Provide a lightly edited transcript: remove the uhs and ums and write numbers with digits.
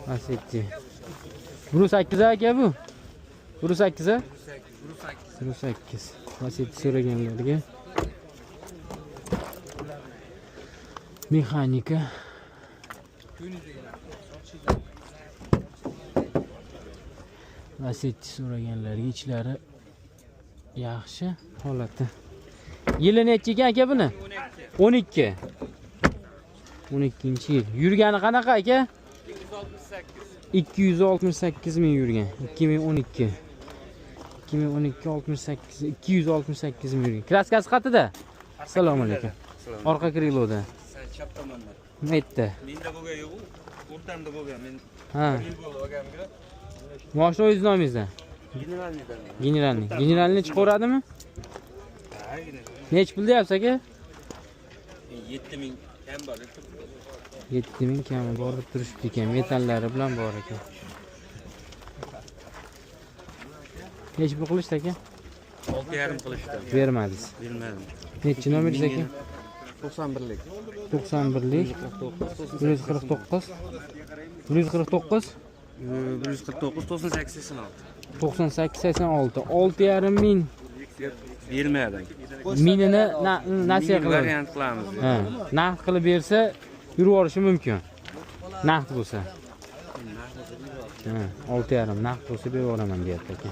Lacetti. 1.8 aka bu. 1.8 a? 1.8. Lacetti so'raganlarga. Mexanika. Lacetti so'raganlarga ichlari yaxshi holati. Yili nechi ekan aka buni? 12. 12-yil. Yurgani qanaqa aka? 268 ming yurgan. 2012. 2012 68 268 ming yurgan. Kraskasi qayerda? Assalomu alaykum. Orqa kriloda. Chap tomonda. Nima? Menda bo'lgan yo'q, o'rtamda bo'lgan. Men Ha. yil bo'ldi olganimga. Mashina o'zingiz nomingizda? Generalniy. Generalniy. Generalniy chiqaveradimi? Ha, generalniy. Nechi pul deyapsiz aka? 7000 kam bor. 7000 kami bor deb turishibdi ekan. Metallari bilan bor ekan. Nechi pul qilishdi aka? 6,5 qilishdi. Bermadingiz. Bilmadim. Nechi nomeringiz aka? 91lik. 91lik 149 149 149 98 86. 98 86 6,5 ming Bermadi. mingini nasiya qiladi. Variant qilamiz. Ha, naqd qilib bersa yurib yuborishi mumkin. Naqd bo'lsa. Ha, 6,5 naqd bo'lsa berib yuboraman deyapti aka.